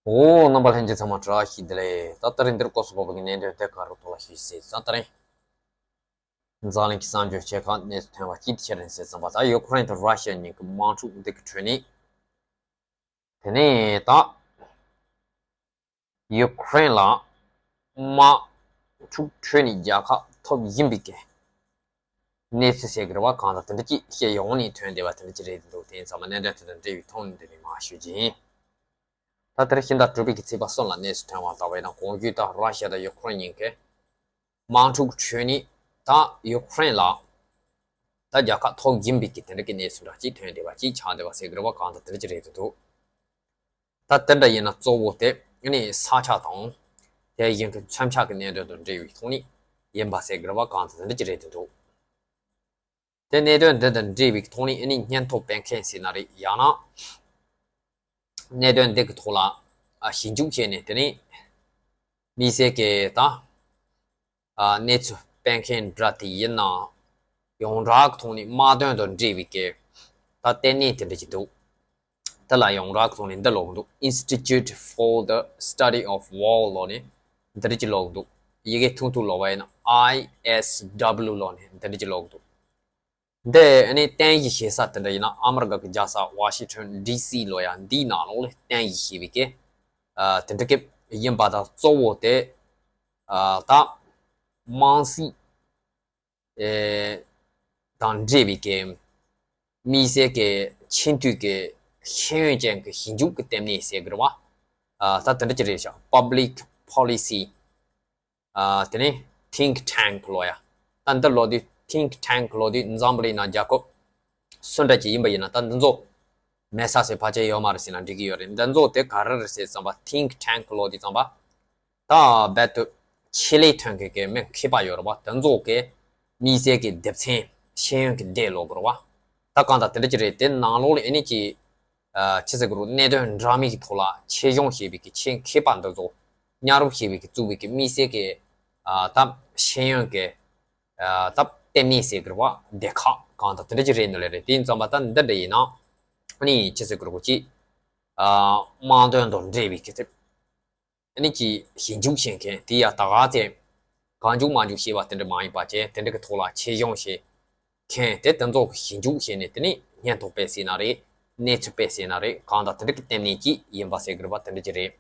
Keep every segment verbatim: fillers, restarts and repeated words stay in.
འོ། རྣམ་པ་ལྷན་རྒྱས་ཚང་མ་བཀྲ་ཤིས་བདེ་ལེགས། ད་ད་རིང་འདིར་སྐོར་སོགས་པ་གི་གནད་དོན་དེ་ག་རུ་ཐོག་ལ་ཞུས་ཟེར་ཙང་། ད་རིང་འཛམ་གླིང་གི་གསར་འགྱུར་ཆེ་ཁག་གནས་ཚུལ་ཐོན་པ་གཅིག་དེ་ཆེ་རིང་ཟེར་ཙམ་པ། ད་ཡུ་ཁུ་རེན་དང་ར་ཤི་ཡ་གཉིས་ཀྱི་དམག་འཁྲུག་འདི་གི་ཁྲོད་ནས། དེ་ནས་ད་ཡུ་ཁུ་རེན་ལ་དམག་འཁྲུག་ཁྲོད་ནས་རྒྱལ་ཁ་ཐོབ་བཞིན་པའི་གི་གནས་ཚུལ་ཟེར་གི་རེད་བ། གང་དང་དེ་འདྲ་ཅིག་ཤེས་ཡོང་ནས་ཐོན་བསྡད་པ་དེ་འདྲ་ཅིག་རེད་འདུག་དེ་ཡིན་ཙང་མ་གནད་དོན་དེ་དང་འབྲེལ་བའི་ཐོག་ནས་འདི་ནས་མར་ཞུ་རྒྱུ་ཡིན། ད་དེར་ཕྱི་ཟླ་དྲུག་པའི་གི་ཚེས་པ་གསུམ་ལ་གནས་ཚུལ་ཐོན་པ་ལྟ་བས་ན། གོང་ཞུས་ལྟར་ར་ཤི་ཡ་དང་ཡུ་ཁུ་རེན་གཉིས་ཀས་དམག་འཁྲུག་ཁྲོད་ནས་ད་ཡུ་ཁུ་རེན་ལ་ད་རྒྱལ་ཁ་ཐོབ་བཞིན་པའི་གི་དེ་འདྲ་གི་གནས་ཚུལ་འདྲ་ཅིག་ཐོན་བསྡད་པ་ཅིག་ཆགས་བསྡད་པ་ཟེར་གི་རེད་བ། གང་དང་དེ་འདྲ་ཅིག་རེད་འདུག་ད་དེ་འདྲ་ཡིན་ན་གཙོ་བོ་དེ་ནི་ས་ཆ་དང་དེ་བཞིན་དུ་མཚོན་ཆ་གི་གནད་དོན་དང་འབྲེལ་བའི་ཐོག་ནས་ཡིན་པ་ཟེར་གི་རེད་བ། གང་དང་དེ་འདྲ་ཅིག་རེད་འདུག་དེ་གནད་དོན་འདི་དང་འབྲེལ་བའི་ཐོག་ནས་ཨ་ནི་སྙན་ཐོ་སྤེལ་མཁན་ཟེར་ན་རེད། ཡང་ན་གནད་དོན་འདི་གི་ཐོག་ལ་ཞིབ་འཇུག་བྱས་ནས། དེ་ནས་དམིགས་བསལ་གྱི་ད་གནས་ཚུལ་སྤེལ་མཁན་འདྲ་དེ་ཡིན་ན་ཡོངས་གྲགས་ཀྱི་ཐོག་ནས་དམག་དོན་དང་འབྲེལ་བའི་གི་ད་ལྟེ་གནས་དེ་འདྲ་ཅིག་འདུག་དེ་ལ་ཡོངས་གྲགས་ཀྱི་ཐོག་ནས་འདི་ཀློག་གི་འདུག Institute for the Study of War ལབ་ནས་འདི་འདྲ་ཅིག་ཀློག་གི་འདུག་ཡི་གེ་ཐུང་ཐུང་ཀློག་པ་ཡིན་ན་I S W ལབ་ནས་འདི་འདྲ་ཅིག་ཀློག་གི་འདུག་འདི་ཨ་ནི་རྟེན་གཞི་བྱེད་ས་དེ་འདྲ་ཡིན་ན་ཨ་མི་རི་ཀ་གི་རྒྱལ་ས་ཝ་ཤིང་ཊོན་ཌི་སི་ལབ་ཡ་འདིའི་ནང་ལོགས་ལ་རྟེན་གཞི་བྱས་པའི་གི་ཨ་དེ་འདྲ་གི་ཡིན་པ་དང་། གཙོ་བོ་དེ་ཨ་ད་དམངས་སྲིད་ཨེ་དང་འབྲེལ་བའི་གི་དམིགས་བསལ་གྱི་ཆེས་མཐོའི་གི་ཤེས་ཡོན་ཅན་གྱི་ཞིབ་འཇུག་གི་ལྟེ་གནས་ཟེར་གི་རེད་བ། ཨ་ད་དེ་འདྲ་ཅིག་རེད་ཤག Public Policy ཨ་དེ་ནས་Think Tank ལབ་ཡ། ད་འདི་ཀློག་དུས། Think Tank ཀློག་དུས་འཛམ་བུ་གླིང་ནང་རྒྱལ་ཁབ་སུ་འདྲ་ཅིག་ཡིན་པ་ཡིན་ན་ད་འདི་ཚོ་མེད་ས་ཟེར་ཕལ་ཆེར་ཡོད་མ་རེད་ཟེར་ན་འགྲིག་གི་ཡོད་རེད། འདི་ཚོ་དེ་ག་རེ་རེད་ཟེར་ཙམ་པ། Think Tank ཀློག་དུས་ཙམ་པ་ད་རྦད་དེ་ཆེད་ལས་ཐོན་མཁན་གྱི་མི་མཁས་པ་ཡོད་རེད་བ། དེ་ཚོ་གི་དམིགས་བསལ་གྱི་སྡེ་ཚན་ཤེས་ཡོན་གྱི་སྡེ་ཀློག་དགོས་རེད་བ། ད་གང་ལྟར་དེ་འདྲ་ཅིག་རེད། དེ་ནང་ལོགས་ལ་ཨ་ནི་ཅིག་ཨ་ཅི་ཟེར་དགོས་རེད། གནད་དོན་འདྲ་མིན་གྱི་ཐོག་ལ་ཆེད་སྦྱོང་བྱས་པའི་གི་ཆེད་མཁས་པ་འདི་ཚོ་མཉམ་རུབ་བྱས་པའི་གི་བཙུགས་པའི་གི་དམིགས་བསལ་གྱི་ཨ་ད་ཤེས་ཡོན་གྱི་ཨ་ད་ལྟེ་གནས་ཟེར་དགོས་རེད་བ། སྡེ་ཁག་གང་ལྟར་དེ་འདྲ་ཅིག་རེད་འདུག་ལེ་རེད། དེ་ཡིན་ཙམ་པ་ད་འདི་འདྲ་ཡིན་ན་ཨ་ནི་ཅི་ཟེར་དགོས་རེད། ཅིག་ཨ་དམངས་དོན་དང་འབྲེལ་བའི་གི་ཚེ་ཨ་ནི་ཅིག་ཞིབ་འཇུག་བྱེད་མཁན་དེ་ཡ་ད་ག་ཚད་གང་འཇུག་མ་འཇུག་བྱས་པ་དེ་འདྲ་མ་ཡིན་པ་བྱས། དེ་འདྲ་གི་ཐོག་ལ་ཆེད་སྦྱོང་བྱེད་མཁན་དེ་དེ་ཚོ་གི་ཞིབ་འཇུག་བྱས་ནས་དེ་ནས་སྙན་ཐོ་སྤེལ་ཟེར་ན་རེད། གནས་ཚུལ་སྤེལ་ཟེར་ན་རེད། གང་ལྟར་དེ་འདྲ་གི་ལྟེ་གནས་ཅིག་ཡིན་པ་ཟེར་གི་རེད་བ། དེ་འདྲ་ཅིག་རེད།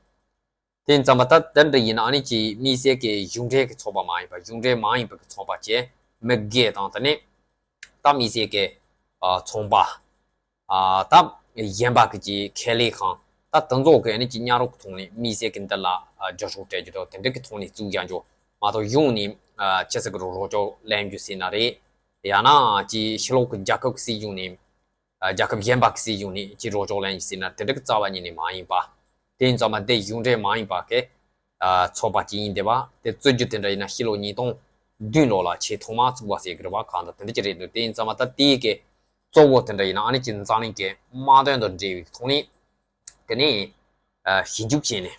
དེ་ཡིན་ཙམ་པ་ད་དེ་འདྲ་ཡིན་ན་ཨ་ནི་ཅིག་དམིགས་བསལ་གྱི་གཞུང་འབྲེལ་གྱི་ཚོགས་པ་མ་ཡིན་པ། གཞུང་འབྲེལ་མ་ཡིན་པ་གི་ཚོགས་པ་བཅས་མི་སྒེར་དང་། དེ་ནས་ད་དམིགས་བསལ་གྱི་ཨ་ཚོང་པ། ཨ་ད་གཞན་པ་གི་ཅིག་ཁེ་ལས་ཁང་། ད་དེ་ཚོ་གི་ཨ་ནི་ཅིག་མཉམ་རུབ་ཀྱི་ཐོག་ནས་དམིགས་བསལ་གྱི་འདི་ལ་ཨ་རྒྱབ་སྐྱོར་སྤྲད་རྒྱུ་དང་། དེ་འདྲ་གི་ཐོག་ནས་བཙུགས་བཞག་རྒྱུ་མ་གཏོགས་གཞུང་ནས་ཨ་ཅི་ཟེར་གི་རོགས་རོགས་སྐྱོར་ལེན་རྒྱུ་ཟེར་ན་རེད། ཡང་ན་ཅིག་ཕྱི་ལོགས་གི་རྒྱལ་ཁབ་ཀྱི་སྲིད་གཞུང་ནས། ཨ་རྒྱལ་ཁབ་གཞན་པ་གི་སྲིད་གཞུང་ནས་ཅིག་རོགས་སྐྱོར་ལེན་རྒྱུ་ཟེར་ན་དེ་འདྲ་གི་རྩ་བ་ཉིད་ནས་མ་ཡིན་པ། དེ་ཡིན་ཙང་མ་དེ་གཞུང་འབྲེལ་མ་ཡིན་པ་གི་ཨ་ཚོགས་པ་ཅིག་ཡིན་བསྡད་པ། དེ་རྩོད་རྒྱུ་དེ་འདྲ་ཡིན་ན་ཕྱི་ལོ་ཉིས་སྟོང་བདུན་ལོ་ལ་ཆེས་ཐོག་མར་བཙུགས་པ་ཟེར་གི་རེད་བ། གང་ལྟར་དེ་འདྲ་ཅིག་རེད་འདུག་དེ་ཡིན་ཙང་མ་ད་དེའི་གི་གཙོ་བོ་དེ་འདྲ་ཡིན་ན་ཨ་ནི་ཅིག་འཛམ་གླིང་གི་དམག་དོན་དང་འབྲེལ་བའི་ཐོག་ནས་དེ་ནས་ཨ་ཞིབ་འཇུག་བྱས་ནས།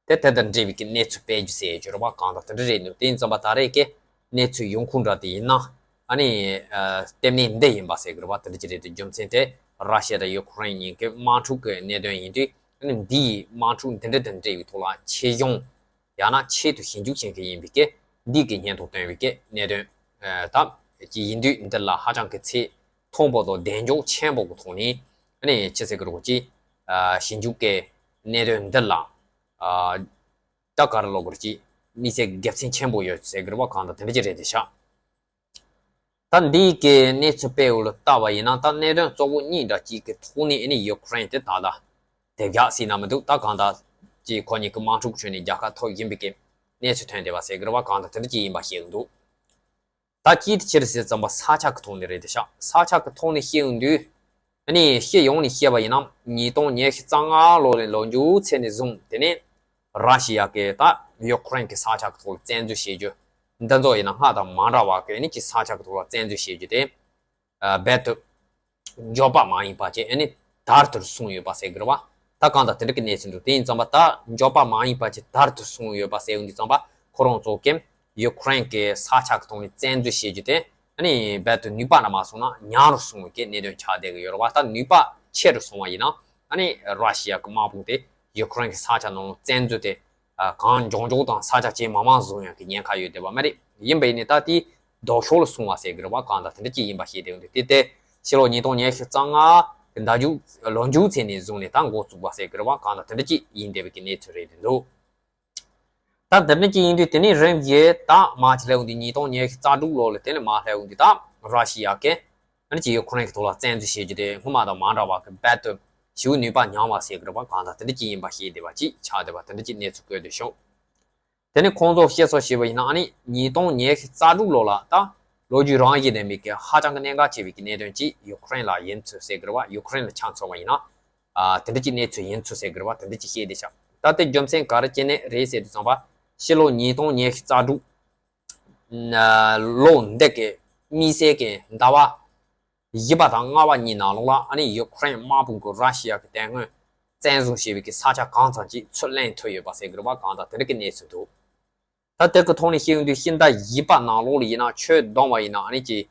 དེ་དེ་དང་འབྲེལ་བའི་གི་གནས་ཚུལ་སྤེལ་རྒྱུ་ཟེར་རྒྱུ་རེད་བ། གང་ལྟར་དེ་འདྲ་རེད་འདུག་དེ་ཡིན་ཙང་མ་ད་རེས་ཀྱི་གནས་ཚུལ་ཡོང་ཁུངས་འདྲ་དེ་ཡིན་ན་ཨ་ནི་ཨ་ལྟེ་གནས་འདི་ཡིན་པ་ཟེར་གི་རེད་བ། དེ་འདྲ་ཅིག་རེད་འདུག་རྒྱུ་མཚན་དེ་ར་ཤི་ཡ་དང་ཡུ་ཁུ་རེན་གཉིས་ཀྱི་དམག་འཁྲུག་གི་གནད་དོན་ཡིན་དུས། ཨ་ནི་འདིའི་དམག་འཁྲུག་འདི་འདྲ་དང་འབྲེལ་བའི་ཐོག་ལ་ཆེད་སྦྱོང་ཡང་ན་ཆེད་དུ་ཞིབ་འཇུག་བྱེད་མཁན་ཡིན་པའི་གི་འདི་གི་སྙན་ཐོ་བཏོན་པའི་གི་གནད་དོན་ཨ་ད་ཅིག་ཡིན་དུས། འདི་ལ་ཧ་ཅང་གི་ཚད་མཐོན་པོ་དང་གདེང་འཇོག་ཆེན་པོ་གི་ཐོག་ནས་ཨ་ནི་ཅི་ཟེར་གི་རེད། ཅིག་ཨ་ཞིབ་འཇུག་གི་གནད་དོན་འདི་ལ་ཨ་ད་ག་རེ་ལབ་དགོས་རེད། ཅིག་དམིགས་བསལ་དགེ་མཚན་ཆེན་པོ་ཡོད་ཟེར་གི་རེད་བ། གང་ལྟར་དེ་འདྲ་ཅིག་རེད་དེ་ཤག་ད་འདིའི་གི་གནས་ཚུལ་སྤེལ་འོག་ལ་བལྟ་བ་ཡིན་ན། ད་གནད་དོན་གཙོ་བོ་གཉིས་འདྲ་གཅིག་གི་ཐོག་ནས་ཨ་ནི་ཡུ་ཁུ་རེན་དེ་ད་ལྟ་དེབ་རྒྱག་སྲིད་ན་མི་འདུག་ད་གང་ལྟར་ཅིག་ཁོ་གཉིས་ཀྱི་དམག་འཁྲུག་ཁྲོད་ནས་རྒྱལ་ཁ་ཐོབ་བཞིན་པའི་གི་གནས་ཚུལ་ཐོན་བསྡད་པ་ཟེར་གི་རེད་བ། གང་ལྟར་དེ་འདྲ་ཅིག་ཡིན་པ་ཤེས་ཀྱི་འདུག་ད་ཅིའི་ཕྱིར་ཟེར་ཙམ་པ་ས་ཆ་གི་ཐོག་ནས་རེད་དེ་ཤག་ས་ཆ་གི་ཐོག་ནས་བཤད་ཡོང་དུས། ཨ་ནི་སྤྱི་ཡོངས་ནས་བཤད་པ་ཡིན་ན། ཉིས་སྟོང་ཉི་ཤུ་རྩ་ལྔ་ལོ་ལོ་མཇུག་ཚེ་ནས་བཟུང་དེ་ནས་ར་ཤི་ཡ་གིས་ད་ཡུ་ཁུ་རེན་གྱི་ས་ཆ་གི་ཐོག་ལ་བཙན་འཛུལ་བྱེད་རྒྱུ་འདི་ཚོ་ཡིན་ན། སྔར་དང་མ་འདྲ་བ་གི་ཨ་ནི་ཅིག་ས་ཆ་གི་ཐོག་ལ་བཙན་འཛུལ་བྱེད་རྒྱུ་དེ་ཨ་རྦད་དེ་མགྱོགས་པ་མ་ཡིན་པ་བྱས་ཨ་ནི་དལ་དུ་སོང་ཡོད་པ་ཟེར་གི་རེད་བ། ད་གང་ལྟར་དེ་འདྲ་གི་གནས་ཚུལ་འདུག་དེ་ཡིན་ཙམ་པ་ད་མགྱོགས་པ་མ་ཡིན་པ་བྱས་དལ་དུ་སོང་ཡོད་པ་ཟེར་ཡོང་དུས་ཙམ་པ། ཁོ་རང་ཚོ་གིས་ཡུ་ཁུ་རེན་གྱི་ས་ཆ་གི་ཐོག་ནས་བཙན་འཛུལ་བྱེད་རྒྱུ་དེ་ཨ་ནི་རྦད་དེ་ནུས་པ་འདྲ་མ་སོང་ན་ཉག་རུ་སོང་བའི་གི་གནད་དོན་ཆགས་བསྡད་གི་ཡོད་རེད་བ། ད་ནུས་པ་ཆེ་རུ་སོང་བ་ཡིན་ན་ཨ་ནི་ར་ཤི་ཡ་གི་དམག་དཔུང་དེ་ ཡུ་ཀེ་རེན་གྱི་ས་ཆ་ནང་བཙན་འཛུལ་དེ་གང་མགྱོགས་མགྱོགས་དང་ས་ཆ་ཇེ་མང་མང་བཟུང་ཡག་གི་ཉེན་ཁ་ཡོད་བསྡད་པ་མ་རེད། ཡིན་པ་ཡིན་ནའི་ད་དེ་ལྡོག་ཕྱོགས་ལ་སོང་བ་ཟེར་གི་རེད་བ། གང་ལྟར་དེ་འདྲ་ཅིག་ཡིན་པ་ཤེས་བསྡད་ཡོང་དུས་དེ་དེ་ཕྱི་ལོ་ཉིས་སྟོང་ཉི་ཤུ་རྩ་ལྔ་གི་ཟླ་མཇུག་ལོ་མཇུག་ཚེ་ནས་བཟུང་ནས་ད་འགོ་བཙུགས་པ་ཟེར་གི་རེད་བ། གང་ལྟར་དེ་འདྲ་ཅིག་ཡིན་བསྡད་པའི་གི་གནས་ཚུལ་རེད་འདུག་ད་འདི་འདྲ་ཅིག་ཡིན་དུས་དེ་ནས་རིམ་བཞིན་ད་མར་ཅིག་སླེབས་འོང་དུས་ཉིས་སྟོང་ཉི་ཤུ་རྩ་དྲུག་ལོ་ལ་དེ་ནས་མར་སླེབས་འོང་དུས་ད་ར་ཤི་ཡ་གིས་ཨ་ནི་ཅིག་ཡུ་ཁུ་རེན་གྱི་ཐོག་ལ་བཙན་འཛུལ་བྱེད་རྒྱུ་དེ་སྔོན་མ་དང་མ་འདྲ་བ་གི་རྦད་དེ་ཞེ་པོ་ནུས་པ་ཉམས་པ་ཟེར་གི་རེད་བ། གང་ལྟར་དེ་འདྲ་ཅིག་ཡིན་པ་ཤེས་བསྡད་པ་ཅིག་ཆགས་བསྡད་པ་དེ་འདྲ་ཅིག་གནས་ཚུལ་བཀོད་དེ་བྱུང་། དེ་ནས་ཁོང་ཚོ་བཤད་སྲོལ་བྱས་པ་ཡིན་ན་ཨ་ནི་ཉིས་སྟོང་ཉི་ཤུ་རྩ་དྲུག་ལོ་ལ་ད་ལོ་རྒྱུས་རང་བཞིན་ལྡན་པའི་གི་ཧ་ཅང་གི་གནད་འགག་ཆེ་བའི་གི་གནད་དོན་ཅིག་ཡུ་ཁུ་རེན་ལ་ཡིན་ཚུལ་ཟེར་གི་རེད་བ། ཡུ་ཁུ་རེན་ལ་ཆ་མཚོན་པ་ཡིན་ན། ཨ་དེ་འདྲ་ཅིག་གནས་ཚུལ་ཡིན་ཚུལ་ཟེར་གི་རེད་བ། དེ་འདྲ་ཅིག་བཤད་བསྡད་ཤག་ད་དེ་རྒྱུ་མཚན་ག་རེ་བྱས་ནས་རེད་ཟེར་དུས་ཙམ་པ་ཕྱི་ལོ་ཉིས་སྟོང་ཉི་ཤུ་རྩ་དྲུག་ལོ་འདི་གི་དམིགས་བསལ་གི་ཟླ་བ་བཞི་པ་དང་ལྔ་པ་གཉིས་ནང་ལོགས་ལ་ཨ་ནི་ཡུ་ཁུ་རེན་དམག་དཔུང་གིས་ར་ཤི་ཡ་གི་དེ་སྔོན་བཙན་བཟུང་བྱས་པའི་གི་ས་ཆ་གང་ཙམ་ཅིག་ཚུར་ལེན་ཐུབ་ཡོད་པ་ཟེར་གི་རེད་བ། གང་ལྟར་དེ་འདྲ་གི་གནས་ཚུལ་འདུག་ད་དེ་གི་ཐོག་ནས་བཤད་ཡོང་དུས་ཕྱི་ཟླ་བཞི་པ་ནང་ལོགས་ལ་ཡིན་ན་ཆུ་བརྡུངས་པ་ཡིན་ན་ཨ་ནི་ཅིག་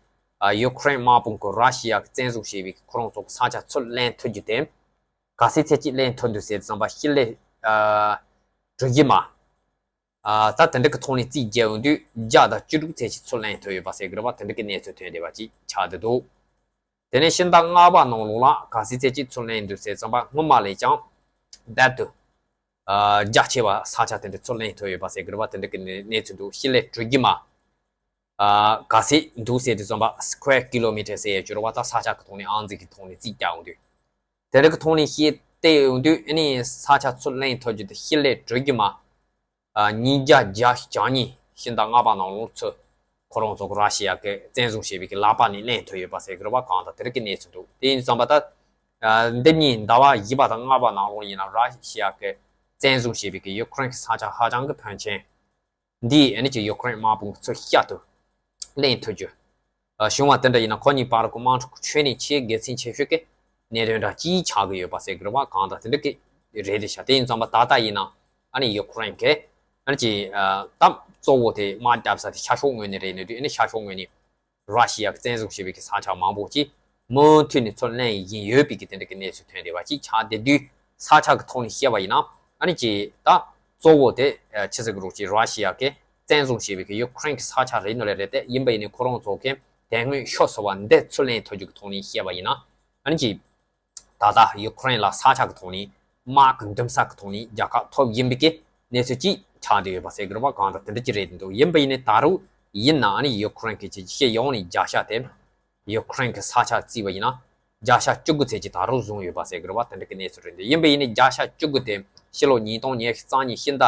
ཡུ་ཁུ་རེན་དམག་དཔུང་གིས་ར་ཤི་ཡ་གི་བཙན་བཟུང་བྱས་པའི་གི་ཁོ་རང་ཚོ་གི་ས་ཆ་ཚུར་ལེན་ཐུབ་རྒྱུ་དེ་ག་ཚོད་ཚད་ཅིག་ལེན་ཐུབ་འདུག་ཟེར་དུས་ཙམ་པ་ཞི་ལི་ཀྲུ་གི་མ། ཨ་ད་དེ་འདྲ་གི་ཐོག་ནས་རྩིས་རྒྱག་ཡོང་དུས་བརྒྱ་དང་བཅུ་དྲུག་ཚད་ཅིག་ཚུར་ལེན་ཐུབ་ཡོད་པ་ཟེར་གི་རེད་བ། དེ་འདྲ་གི་གནས་ཚུལ་ཐོན་བསྡད་པ་ཅིག་ཆགས་བསྡད་འདུག་དེ་ནས་ཕྱི་ཟླ་ལྔ་པ་ནང་ལོགས་ལ་ག་ཚོད་ཚད་ཅིག་ཚུར་ལེན་འདུག་ཟེར་དུས་ཙམ་པ་སྔོན་མ་ལས་ཀྱང་རྦད་དེ་ཨ་རྒྱ་ཆེ་བ་ས་ཆ་དེ་འདྲ་ཚུར་ལེན་ཐུབ་ཡོད་པ་ཟེར་གི་རེད་བ། དེ་འདྲ་གི་གནས་ཚུལ་འདུག་ཞི་ལི་ཀྲུ་གི་མ་ཨ་ག་ཚོད་འདུག་ཟེར་དུས་ཙམ་པ་སི་ཀུ་ཝེར་ཀི་ལོ་མི་ཊར་ཟེར་ཡས་ཅིག་ཡོད་རེད་བ། ད་ས་ཆ་གི་ཐོག་ནས་ཨང་རྩིས་ཀྱི་ཐོག་ནས་རྩིས་རྒྱག་ཡོང་དུས། དེ་འདྲ་གི་ཐོག་ནས་བཤད་བལྟས་ཡོང་དུས་ཨ་ནི་ས་ཆ་ཚུར་ལེན་ཐུབ་རྒྱུ་དེ་ཞི་ལི་ཀྲུ་གི་མ་ཨ་ཉིས་བརྒྱ་བརྒྱད་ཅུ་གྱ་གཉིས་ཕྱི་ཟླ་ལྔ་པ་ནང་ལོགས་ཚུར་ཁོ་རང་ཚོ་གི་ར་ཤི་ཡ་གི་བཙན་བཟུང་བྱས་པའི་གི་ལག་པ་ནས་ལེན་ཐུབ་ཡོད་པ་ཟེར་གི་རེད་བ། གང་ལྟར་དེ་འདྲ་གི་གནས་ཚུལ་འདུག་དེ་ཡིན་ཙམ་པ་ད་ཨ་འདི་གཉིས་ཟླ་བ་བཞི་པ་དང་ལྔ་པ་ནང་ལོགས་ཡིན་ན་ར་ཤི་ཡ་གི་བཙན་བཟུང་བྱས་པའི་གི་ཡུ་ཁུ་རེན་གི་ས་ཆ་ཧ་ཅང་གི་ཕོན་ཆེན། འདིས་ཨ་ནི་ཅིག་ཡུ་ཁུ་རེན་དམག་དཔུང་ཚོ་ཤ་ཏུ་ལེན་ཐུབ་རྒྱུ། ཨ་བྱུང་བ་དེ་འདྲ་ཡིན་ན་ཁོ་གཉིས་བར་གྱི་དམག་འཁྲུག་ཁྱོན་ནས་ཆེས་དགེ་མཚན་ཆེ་ཤོས་ཀྱི་གནད་དོན་འདྲ་ཅིག་ཆགས་ཀྱི་ཡོད་པ་ཟེར་གྱི་རེད་བ། གང་ལྟར་དེ་འདྲ་གི་རེད་དེ་ཤག་དེ་ཡིན་ཙམ་པ་ད་ལྟ་ཡིན་ན་ཨ་ནི་ཡུ་ཁུ་རེན་གྱིས་ཨ་ནི་ཅིག་ཨ་ད་གཙོ་བོ་དེ་དམག་རྒྱབ་ས་དེ་ཤར་ཕྱོགས་ངོས་ནས་རེད་ནས་དུས་ཨ་ནི་ཤར་ཕྱོགས་ངོས་ནས། ར་ཤི་ཡ་གིས་བཙན་བཟུང་བྱས་པའི་གི་ས་ཆ་མང་པོ་ཅིག་མུ་མཐུད་ནས་ཚུར་ལེན་བཞིན་ཡོད་པའི་གི་དེ་འདྲ་གི་གནས་ཚུལ་ཐོན་བསྡད་པ་ཅིག་ཆགས་བསྡད་དུས། ས་ཆ་གི་ཐོག་ནས་བཤད་པ་ཡིན་ན་ཨ་ནི་ཅིག་ད་གཙོ་བོ་དེ་ཨ་ཆི་ཟེར་གི་རེད། ཅིག་ར་ཤི་ཡ་གིས་བཙན་བཟུང་བྱས་པའི་གི་ཡུ་ཁུ་རེན་གི་ས་ཆ་རེད་ནོ་ལེ་རེད་དེ། ཡིན་པ་ཡིན་ནའི་ཁོ་རང་ཚོ་གི་དེ་སྔོན་ཤོར་སོང་བ་འདི་ཚུར་ལེན་ཐུབ་རྒྱུ་གི་ཐོག་ནས་བཤད་པ་ཡིན་ན་ཨ་ནི་ཅིག་ད་ལྟ་ཡུ་ཁུ་རེན་ལ་ས་ཆ་གི་ཐོག་ནས་དམག་གི་འདུན་ས་གི་ཐོག་ནས་རྒྱལ་ཁ་ཐོབ་བཞིན་པའི་གི་གནས་ཚུལ་ཅིག་ཆགས་བསྡད་ཡོད་པ་ཟེར་གི་རེད་བ། གང་ལྟར་དེ་འདྲ་ཅིག་རེད་འདུག་ཡིན་པ་ཡིན་ནའི་ད་རུང་ཡིན་ན་ཨ་ནི་ཡུ་ཁུ་རེན་གི་ཅིག་སྤྱི་ཡོངས་ནས་རྒྱལ་ཤ་དེ་ཡུ་ཁུ་རེན་གི་ས་ཆ་བརྩིས་པ་ཡིན་ན་རྒྱལ་ཤ་བཅུ་དགུ་ཚད་ཅིག་ད་རུང་བཟུང་ཡོད་པ་ཟེར་གི་རེད་བ། དེ་འདྲ་གི་གནས་ཚུལ་རེད་འདུག་ཡིན་པ་ཡིན་ནའི་རྒྱལ་ཤ་བཅུ་དགུ་དེ་ཕྱི་ལོ་ཉིས་སྟོང་ཉི་ཤུ་རྩ་གཉིས་ཕྱི་ཟླ་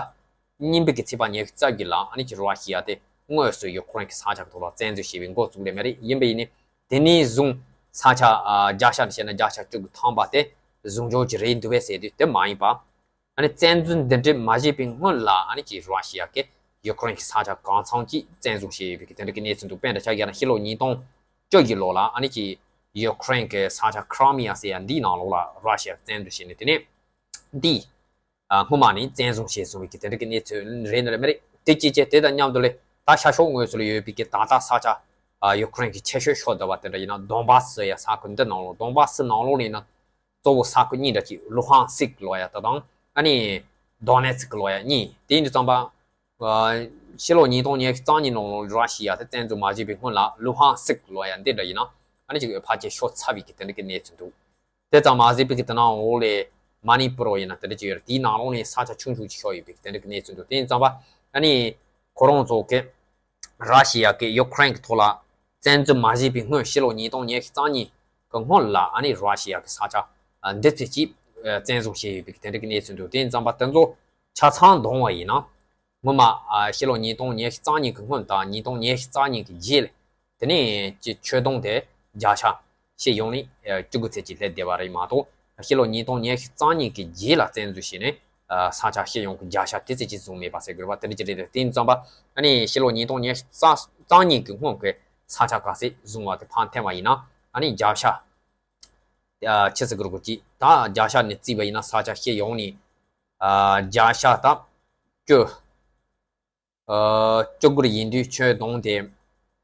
གཉིས་པའི་གི་ཚེས་པ་ཉི་ཤུ་རྩ་བརྒྱད་ལ་ཨ་ནི་ཅིག་ར་ཤི་ཡ་དེ་དངོས་སུ་ཡུ་ཁུ་རེན་གི་ས་ཆ་གི་ཐོག་ལ་བཙན་འཛུལ་བྱས་པའི་འགོ་བཙུགས་ལེ་མ་རེད། ཡིན་པ་ཡིན་ནའི་དེ་ནས་བཟུང་ས་ཆ་ཨ་རྒྱལ་ཤ་ནས་བཤད་ན་རྒྱལ་ཤ་བཅུ་དགུ་ཐམ་པ་དེ་བཟུང་འཇོག་གི་རེད་འདུག་པས་ཟེར་དུས་དེ་མ་ཡིན་པ། ཨ་ནི་བཙན་འཛུལ་འདི་འདྲ་མ་བྱས་པའི་སྔོན་ལ་ཨ་ནི་ཅིག་ར་ཤི་ཡ་གིས་ཡུ་ཁུ་རེན་གྱི་ས་ཆ་གང་ཚང་ཅིག་བཙན་བཟུང་བྱས་ཡོད་པའི་གི་དེ་འདྲ་གི་གནས་ཚུལ་འདུག་དཔེར་ན་ཆ་བཞག་ན་ཕྱི་ལོ་ཉིས་སྟོང་བཅུ་བཞི་ལོ་ལ་ཨ་ནི་ཅིག་ཡུ་ཁུ་རེན་གྱི་ས་ཆ་ཁི་རི་མི་ཡ་ཟེར་ཡ་འདིའི་ནང་ལོགས་ལ་ར་ཤི་ཡ་བཙན་འཛུལ་བྱས་ནས་དེ་ནས་འདི་ཨ་སྔོན་མ་ནས་བཙན་བཟུང་བྱས་སོང་བའི་གི་དེ་འདྲ་གི་གནས་ཚུལ་རེད་ནི་རེད་མ་རེད། དེ་སྐད་ཆ་དེ་དང་མཉམ་དུ་ལས་ད་ཤར་ཕྱོགས་ངོས་སུ་ལ་ཡོད་པའི་གི་ད་ལྟ་ས་ཆ་ཨ་ཡུ་ཁུ་རེན་གྱི་ཆེ་ཤོས་ཤོར་བསྡད་པ་དེ་འདྲ་ཡིན་ན་དོན་བྷ་སི་ཟེར་ཡ་ས་ཁུལ་འདི་ནང་ལོགས། དོན་བྷ་སི་ནང་ལོགས་ནས་ཡིན་ན། གཙོ་བོ་ས་ཁུལ་གཉིས་འདྲ་ཅིག་ལུ་ཧན་སིག་ལབ་ཡ་དེ་དང་ཨ་ནི་དོ་ནེ་ཚིག་ལབ་ཡ་གཉིས། དེ་ཡིན་དུས་ཙམ་པ་ཨ་ཕྱི་ལོ་ཉིས་སྟོང་ཉི་ཤུ་རྩ་གཉིས་ནང་ལོགས་ར་ཤི་ཡ་དེ་བཙན་འཛུལ་མ་བྱས་པའི་སྔོན་ལ་ལུ་ཧན་སིག་ལབ་ཡ་འདི་འདྲ་ཡིན་ན་ཨ་ནི་ཅིག་ཕལ་ཆེར་ཤོར་ཚར་བའི་གི་དེ་འདྲ་གི་གནས་ཚུལ་འདུག་དེ་ཙམ་མ་ཟད་པའི་གི་དེ་ནང་འོག་ལས་མ་ནི་པུར་ཡིན་ན་དེ་འདྲ་ཅིག་ཡོད་རེད། དེའི་ནང་ལོགས་ནས་ས་ཆ་ཆུང་ཆུང་ཅིག་ཤོར་ཡོད་པའི་གི་དེ་འདྲ་གི་གནས་ཚུལ་འདུག་དེ་ཡིན་ཙམ་པ་ཨ་ནི་ཁོ་རང་ཚོ་གི་ར་ཤི་ཡ་གིས་ཡུ་ཁུ་རེན་གྱི་ཐོག་ལ་བཙན་འཛུལ་མ་བྱས་པའི་སྔོན་ཕྱི་ལོ་ཉིས་སྟོང་ཉི་ཤུ་རྩ་གཉིས་ཀྱི་སྔོན་ལ་ཨ་ནི་ར་ཤི་ཡ་གི་ས་ཆ་ཨ་འདི་ཚོ་ཅིག་ཨ་བཙན་བཟུང་བྱས་ཡོད་པའི་དེ་འདྲ་གི་གནས་ཚུལ་འདུག་དེ་ཡིན་ཙམ་པ་དེ་ཚོ་ཆ་ཚང་བསྡོམས་པ་ཡིན་ན་སྔོན་མ་ཨ་ཕྱི་ལོ་ཉིས་སྟོང་ཉི་ཤུ་རྩ་གཉིས་ཀྱི་སྔོན་དང་ཉིས་སྟོང་ཉི་ཤུ་རྩ་གཉིས་ཀྱི་རྗེས་ལ་དེ་ནས་ཀྱི་ཆུ་དོང་དེ་བརྒྱ་ཆ་ཕྱི་ཡོང་ནས་ཨ་བཅུ་དགུ་ཚད་ཅིག་སླེབས་བསྡད་པ་རེད་མ་གཏོགས། ཕྱི་ལོ་ཉིས་སྟོང་ཉི་ཤུ་རྩ་གཉིས་ཀྱི་རྗེས་ལ་བཙན་འཛུལ་བྱས་ནས་ཨ་ས་ཆ་ཕྱི་ཡོང་གི་བརྒྱ་ཆ་དེ་ཙམ་ཅིག་བཟུང་མེད་པ་ཟེར་དགོས་པ་དེ་འདྲ་ཅིག་རེད། དེ་ཡིན་ཙམ་པ་ཨ་ནི་ཕྱི་ལོ་ཉིས་སྟོང་ཉི་ཤུ་རྩ་གཉིས་ཀྱི་སྔོན་གྱི་ས་ཆ་ག་ཚད་བཟུང་བ་དེ་ཕར་འཐེན་པ་ཡིན་ན་ཨ་ནི་བརྒྱ་ཆ་ཨ་ཆི་ཟེར་དགོས་རེད། ཅིག་ད་བརྒྱ་ཆ་ནས་བརྩིས་པ་ཡིན་ན་ས་ཆ་ཕྱི་ཡོང་ནས་ཨ་བརྒྱ་ཆ་ད་བཅུ། ཨ་བཅུ་དགུ་རེ་ཡིན་དུས་ཆུ་དོང་དེ་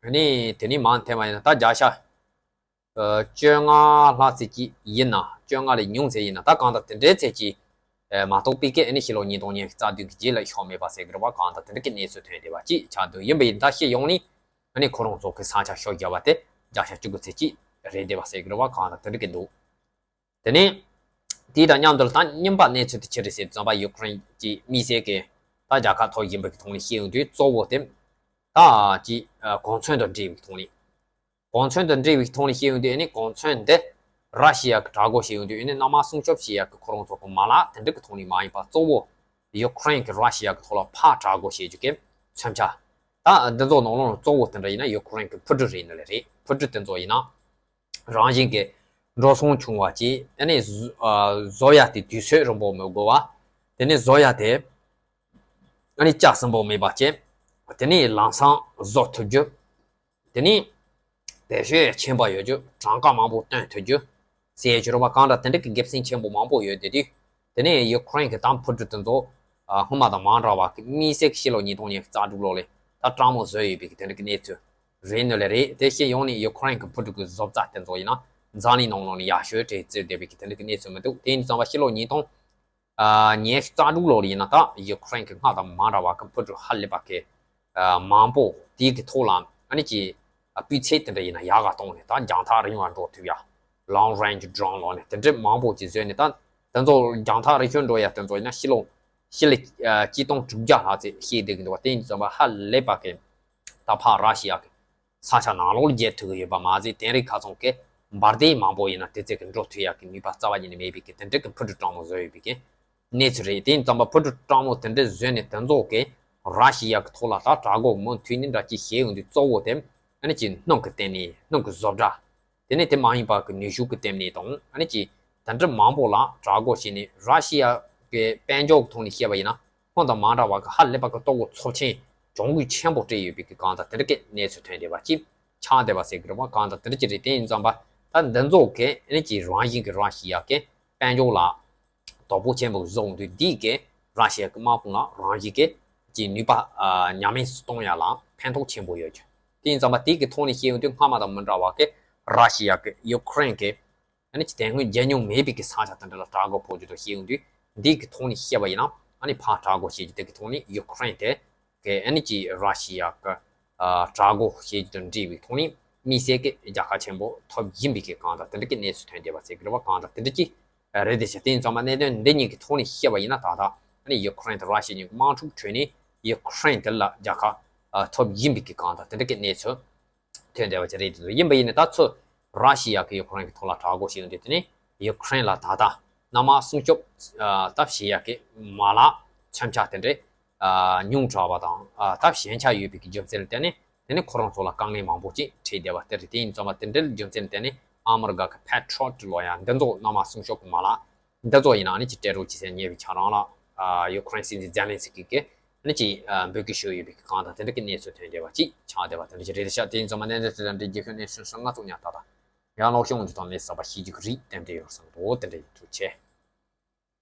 ཨ་ནི་དེ་ནས་མར་འཐེན་པ་ཡིན་ན་ད་བརྒྱ་ཆ་ཨ་བཅོ་ལྔ་ལྷག་ཙམ་ཅིག་ཡིན་ན་བཅོ་ལྔ་ལས་ཉུང་ཙམ་ཡིན་ན་ད་གང་ལྟར་དེ་འདྲའི་ཚད་ཅིག་ མ་གཏོགས་པའི་གི་ཨ་ནི་ཕྱི་ལོ་ཉིས་སྟོང་ཉི་ཤུ་རྩ་བདུན་གྱི་རྗེས་ལ་ཤོར་མེད་པ་ཟེར་གི་རེད་བ། གང་ལྟར་དེ་འདྲ་གི་གནས་ཚུལ་ཐོན་བསྡད་པ་ཅིག་ཆགས་འདུག་ཡིན་པ་ཡིན་ད་སྤྱི་ཡོངས་ནས་ཨ་ནི་ཁོ་རང་ཚོ་གི་ས་ཆ་ཤོར་བརྒྱབ་པ་དེ་བརྒྱ་ཆ་བཅུ་དགུ་ཚེ་གཅིག་རེད་བསྡད་པ་ཟེར་གི་རེད་བ། གང་ལྟར་དེ་འདྲ་གི་འདུག་དེ་ནས་དེ་དང་མཉམ་དུ་ད་རྙིང་པ་གནས་ཚུལ་དེ་ཅི་རེད་ཟེར་ཙམ་པ་ཡུ་ཀེ་རེན་གྱི་དམིགས་བསལ་གྱི་ད་རྒྱལ་ཁ་ཐོབ་བཞིན་པའི་གི་ཐོག་ནས་བཤད་ཡོང་དུས་གཙོ་བོ་དེ་ད་ཀྱི་གོ་མཚོན་དང་འབྲེལ་བའི་ཐོག་ནས། གོ་མཚོན་དང་འབྲེལ་བའི་ཐོག་ནས་བཤད་ཡོང་དུས་ཨ་ནི་གོ་མཚོན་དེ་ར་ཤི་ཡ་གི་དྲག་རྒོལ་བྱེད་ཡོང་དུས་ཨ་ནི་གནམ་དམག་སྲུང་སྐྱོབ་བྱེད་ཡ་གི་ཁོ་རང་ཚོ་གི་མ་ལག་དེ་འདྲ་གི་ཐོག་ནས་མ་ཡིན་པ་གཙོ་བོ་ཡུ་ཀེ་རེན་གྱི་ར་ཤི་ཡ་གི་ཐོག་ལ་ཕར་དྲག་རྒོལ་བྱེད་རྒྱུ་གི་མཚོན་ཆ། ད་འདི་ཚོ་ནང་ལོགས་ནས་གཙོ་བོ་དེ་འདྲ་ཡིན་ན་ཡུ་ཀེ་རེན་གྱི་འཕུར་གྲུ་རེད་ནི་ལས་རེད། འཕུར་གྲུ་དེ་ཚོ་ཡིན་ན་རང་བཞིན་གྱི་འགྲོ་སོང་ཆུང་བ་བྱས། ཨ་ནི་བཟོ་ཡ་དེ་དུས་ཚོད་རིང་པོ་མི་དགོས་པ། དེ་ནས་བཟོ་ཡ་དེ་ཨ་ནི་ལྕགས་ཟིན་པོ་མེད་པ་བྱས། དེ་ནས་ལམ་སང་བཟོ་ཐུབ་རྒྱུ། དེ་ནས་བེད་སྤྱོད་ཆེན་པོ་ཡོད་རྒྱུ། གྲངས་ཀ་མང་པོ་བཏོན་ཐུབ་རྒྱུ། ཟེར་རྒྱུ་རེད་བ། གང་འདྲ་དེ་འདྲ་གི་དགེ་མཚན་ཆེན་པོ་མང་པོ་ཡོད་དེ་དུས། དེ་ནས་ཡུ་ཀེ་རེན་གྱི་ད་འཕུར་གྲུ་དེ་ཚོ་སྔོན་མ་དང་མ་འདྲ་བ་གི་དམིགས་བསལ་གྱི་ཕྱི་ལོ་ཉིས་སྟོང་ཉི་ཤུ་རྩ་དྲུག་ལོ་ལས་ད་སྤྲང་མོ་བཟོས་ཡོད་པའི་གི་དེ་འདྲ་གི་གནས་ཚུལ་རེད་ནི་ལས་རེད། དེ་བཞིན་ཡོང་ནས་ཡུ་ཀེ་རེན་གྱི་འཕུར་གྲུ་གི་བཟོ་རྩལ་དེ་ཚོ་ཡིན་ན་འཛམ་གླིང་ནང་ལོགས་ནས་ཡག་ཤོས་རེད་ཟེར་བསྡད་པའི་གི་དེ་འདྲ་གི་གནས་ཚུལ་མི་འདུག་དེ་ཡིན་ཙང་བ་ཕྱི་ལོ་ཉིས་སྟོང་ཉི་ཤུ་རྩ་དྲུག་ལོ་ལ་ཡིན་ན་ད་ཡུ་ཀེ་རེན་གྱི་སྔར་དང་མ་འདྲ་བ་གི་འཕུར་གྲུ་ཧ་ལས་པ་གི་མང་པོ་དེའི་གི་ཐོག་ལ་ཨ་ནི་ཀྱི་སྤུས་ཚད་དེ་འདྲ་ཡིན་ན་ཡག་ག་གཏོང་ནས་ད་རྒྱང་ཐག་རིང་བ་འགྲོ་ཐུབ་ཡ། Long Range Drone ལོ་ནས་དེ་འདྲ་མང་པོ་ཅིག་བཟོས་ནས་ད་དེ་ཚོ་རྒྱང་ཐག་རིང་ཤོས་འགྲོ་ཡ་དེ་ཚོ་ཡིན་ན་ཕྱི་ལོ་ཕྱི་ལ་ཆིག་སྟོང་དྲུག་བརྒྱ་ལྷག་ཙམ་བཤད་བསྡད་ཀྱི་འདུག་བ། དེ་ཡིན་ཙང་བ་ཧ་ལས་པ་གི་ད་ཕར་ར་ཤི་ཡ་གི་ས་ཆ་ནང་ལོགས་ལ་རྒྱལ་ཐུབ་ཀྱི་ཡོད་པ་མ་ཟད། དེང་རིང་ཁ་སང་གི་འབར་མདེལ་མང་པོ་ཡིན་ན་དེ་ཚོ་གི་འགྲོ་ཐུབ་ཡག་གི་ནུས་པ་རྩ་བ་ཉིད་ནས་མེད་པའི་གི་དེ་འདྲ་གི་འཕུར་གྲུ་སྤྲང་མོ་བཟོས་ཡོད་པའི་གི་གནས་ཚུལ་རེད། དེ་ཡིན་ཙང་པ་འཕུར་གྲུ་སྤྲང་མོ་དེ་འདྲ་བཟོས་ནས་དེ་ཚོ་གི་ར་ཤི་ཡ་གི་ཐོག་ལ་ད་དྲག་རྒོལ་མུ་མཐུད་ནས་འདྲ་ཅིག་བྱེད་ཡོང་དུས་གཙོ་བོ་དེ་ཨ་ནི་ཀྱི་སྣུམ་གི་སྟེང་ནས་སྣུམ་གི་བཟོ་གྲྭ། དེ་ནས་དེ་མ་ཡིན་པ་གི་ནུས་ཤུགས་ཀྱི་སྟེང་ནས་དང་ཨ་ནི་ཀྱི་དེ་འདྲ་མང་པོ་ལ་དྲག་རྒོལ་བྱས་ནས་ར་ཤི་ཡ་གི་དཔལ་འབྱོར་གྱི་ཐོག་ནས་བཤད་པ་ཡིན་ན་སྔོན་དང་མ་འདྲ་བ་གི་ཧ་ལས་པ་གི་ལྟོ་གོས་ཚབས་ཆེན་གྱོང་གུད་ཆེན་པོ་སྤྲད་ཡོད་པའི་གི་གང་ལྟར་དེ་འདྲ་གི་གནས་ཚུལ་ཐོན་བསྡད་པ་ཅིག་ཆགས་བསྡད་པ་ཟེར་གི་རེད་བ། གང་ལྟར་དེ་འདྲ་ཅིག་རེད། དེ་ཡིན་ཙང་པ་ད་འདི་ཚོ་གི་ཨ་ནི་ཀྱི་རང་བཞིན་གི་ར་ཤི་ཡ་གི་དཔལ་འབྱོར་ལ་དོ་ཕོག་ཆེན་པོ་བཟོ་འོང་དུས་འདི་གི་ར་ཤི་ཡ་གི་དམག་དཔུང་ལ་རང་བཞིན་གི་ཀྱི་ནུས་པ་ཉམས་དམས་སུ་གཏོང་ཡ་ལ་ཕན་ཐོགས་ཆེན་པོ་ཡོད་རྒྱུ། དེ་ཡིན་ཙང་པ་དེ་གི་ཐོག་ནས་བཤད་ཡོང་དུས་སྔ་མ་དང་མི་འདྲ་བ་གི་ར་ཤི་ཡ་གི་ཡུ་ཀེ་རེན་གི་ཨ་ནི་ཀྱི་དེ་སྔོན་མཇལ་མྱོང་མེད་པའི་གི་ས་ཆ་དེ་འདྲ་ལ་དྲག་རྒོལ་ཕོག་རྒྱུ་དང་བཤད་ཡོང་དུས་འདི་གི་ཐོག་ནས་བཤད་པ་ཡིན་ན་ཨ་ནི་ཕར་དྲག་རྒོལ་བྱེད་རྒྱུ་དེ་གི་ཐོག་ནས་ཡུ་ཀེ་རེན་དེ་གི་ཨ་ནི་ཀྱི་ར་ཤི་ཡ་གི་དྲག་རྒོལ་བྱེད་རྒྱུ་དང་འབྲེལ་བའི་ཐོག་ནས་དམིགས་བསལ་གི་རྒྱལ་ཁ་ཆེན་པོ་ཐོབ་ཡིན་པའི་གི་གང་ལྟར་དེ་འདྲ་གི་གནས་ཚུལ་ཐོན་བསྡད་པ་ཟེར་གི་རེད་བ། གང་ལྟར་དེ་འདྲ་ཅིག་རེད་དེ་ཤ། དེ་ཡིན་ཙང་མ་གནད་དོན་འདི་གཉིས་ཀྱི་ཐོག་ནས་བཤད་པ་ཡིན་ན་ད་ལྟ་ཨ་ནི་ཡུ་ཀེ་རེན་དང་ར་ཤི་ཡ་གཉིས་ཀྱི་དམག་འཁྲུག་ཁྲོད་ནས་ཡུ་ཀེ་རེན་དེ་ལ་རྒྱལ་ཁ་ཐོབ་ཡིན་པའི་གི་གང་ལྟར་དེ་འདྲ་གི་གནས་ཚུལ་ཐོན་བསྡད་པ་ཅིག་རེད་དེ། ཡིན་པ་ཡིན་ན་ད་ཚོ་ར་ཤི་ཡ་གི་ཡུ་ཀེ་རེན་གི་ཐོག་ལ་དྲག་རྒོལ་བྱེད་ཡོང་དུས་དེ་ནས་ཡུ་ཀེ་རེན་ལ་ད་ལྟ་གནམ་དམག་སྲུང་སྐྱོབ་ད་བྱེད་ཡ་གི་མ་ལག་མཚོན་ཆ་དེ་འདྲས་ཉུང་དྲགས་པ་དང་ད་ཞན་ཆ་ཡོད་པའི་གི་རྒྱུ་མཚན་ལ་བརྟེན་ནས་དེ་ནས་ཁོ་རང་ཚོ་ལ་དཀའ་ངལ་མང་པོ་ཅིག་འཕྲད་བསྡད་པ་དེ་རེད། དེ་ཡིན་ཙང་མ་དེ་འདྲའི་རྒྱུ་མཚན་ལ་བརྟེན་ནས་ཨ་མི་རི་ཀ་གི་Patriot་ལོ་ཡང་འདི་ཚོ་གནམ་དམག་སྲུང་སྐྱོབ་གི་མ་ལག་འདི་ཚོ་ཡིན་ན་ཨ་ནི་ཅིག་སྤྲད་རོགས་ཅིག་ཟེར་ཉེ་བའི་ཆ་རང་ལ་ཡུ་ཀེ་རེན་སྲིད་འཛིན་ཛེ་ལན་སི་ཀི་གིས་ཨ་ནི་ཅིག་འབོད་སྐུལ་ཞུས་ཡོད་པའི་གི་གང་དང་དེ་འདྲ་གི་གནས་ཚུལ་ཐོན་བསྡད་པ་ཅིག་ཆགས་བསྡད་པ་དེ་འདྲ་ཅིག་རེད་ཤག་དེ་ཡིན་ཙང་མ་གནད་དོན་དེ་འདྲ་འདྲའི་རྒྱུ་ཤོག་གནས་ཚུལ་སོང་ང་ཚོ་ཉག་ཏག་ཏག་ཡང་ལོག་ཤོག་འདི་དང་ལས་ས་པ་ཤེས་རྒྱུ་གི་རིགས་དེ་འདྲ་ཡོད་བསམ་འདུག་དེ་འདྲ་ཡིན། ཐུགས་རྗེ་ཆེ།